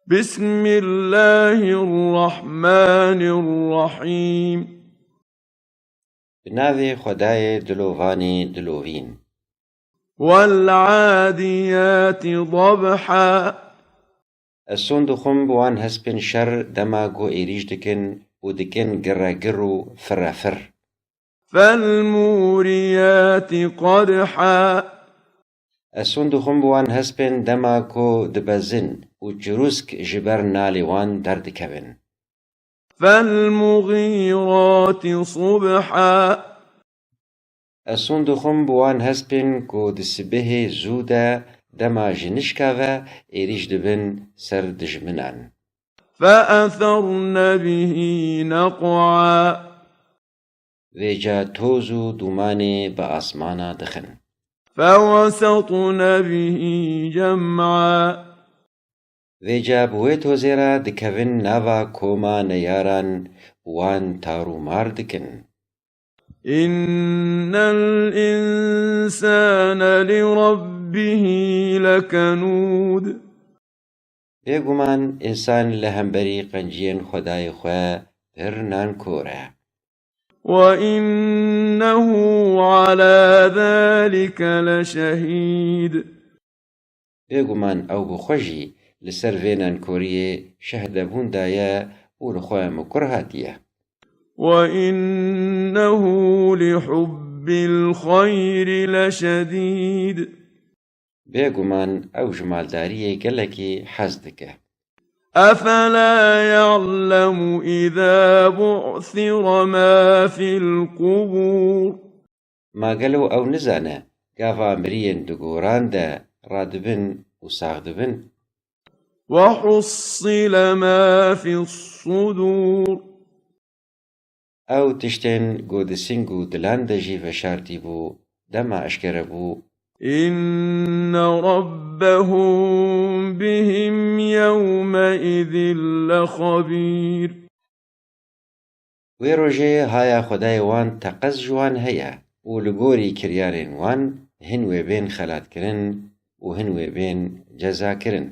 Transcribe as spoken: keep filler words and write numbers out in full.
بسم الله الرحمن الرحيم. Bi navê Xwedayê dilovanê dilovîn. والعاديات ضبحا. Ez son dixwim bi wan hespên şer dema ku êrîş dikin û dikin giregir û firefir. فالموريات قدحا. Ez son dixwim bi wan hespên dema ku dibezin û çirûsk ji ber nalê wan derdikevin. فالمغيرات صبحا. Ez son dixwim bi wan hespên ku di sibihê zû de dema ji nişka ve êrîş dibin ser dijminan. فأثرن به نقعا. Vêca toz û dûmanê bi asmana dixin. فوسطن به جمعا. Vêca bi wê tozê re dikevin nava koma neyaran û wan tar û mar dikin. إن الإنسان لربه لكنود. Bêguman însan li hemberî qenciyên Xwedayê xwe pir nankor e. وإنه على ذلك لشهيد. Bêguman ew bi xwe jî li ser vê nankoriyê şehdebûn daye û li xwe mikur hatiye. وإنه لحب الخير لشديد. Bêguman ew ji maldariyê gelekî hez dike. أفلا يعلم إذا بعثر ما في القبور. Ma gelo ew nizane gava miriyên di goran de radibin û sax dibin? وحصل ما في الصدور. Ew tiştên ku di sing û dilan de jî veşartî bû, dema eşkere bû. إن ربهم بهم يومئذ لخبير. Wê rojê haya Xwedayê wan teqez ji wan heye û li gorî kiryarên wan hin wê bên xelatkirin û hin wê bên cezakirin.